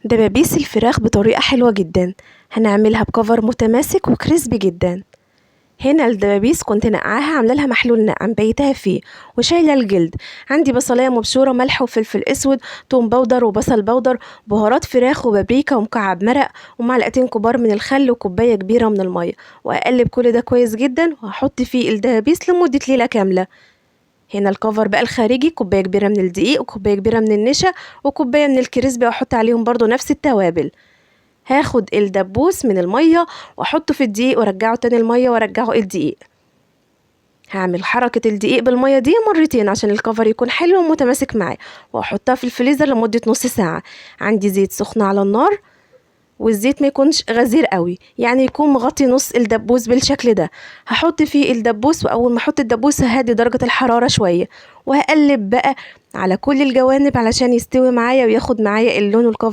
دبابيس الفراخ بطريقة حلوة جدا، هنعملها بكفر متماسك و crispy جدا. هنا الدبابيس كنت نقعاها، عامله لها محلول نقع مبيتها فيه وشايله الجلد. عندي بصلايه مبشوره، ملح وفلفل اسود، توم powder وبصل powder، بهارات فراخ وبابريكا ومكعب مرق، ومعلقتين كبار من الخل وكوبايه كبيرة من المية، واقلب كل ده كويس جدا وهحط فيه الدبابيس لمدة ليلة كاملة. هنا ال cover بقى الخارجي، كوباية كبيرة من الدقيق وكوبايه كبيرة من النشا وكوبايه من ال crispy، واحط عليهم برضو نفس التوابل. هاخد الدبوس من المية واحطه في الدقيق وارجعه تاني المية وارجعه الدقيق. هعمل حركة الدقيق بالمية دي مرتين عشان ال cover يكون حلو ومتماسك معايا، واحطها في الفريزر لمدة نص ساعة. عندي زيت سخن على النار، والزيت ما يكونش غزير قوي، يعني يكون مغطي نص الدبوس بالشكل ده. هحط فيه الدبوس، واول ما احط الدبوس ههدي درجة الحرارة شوية، وهقلب بقى على كل الجوانب علشان يستوي معايا وياخد معايا اللون وال cover.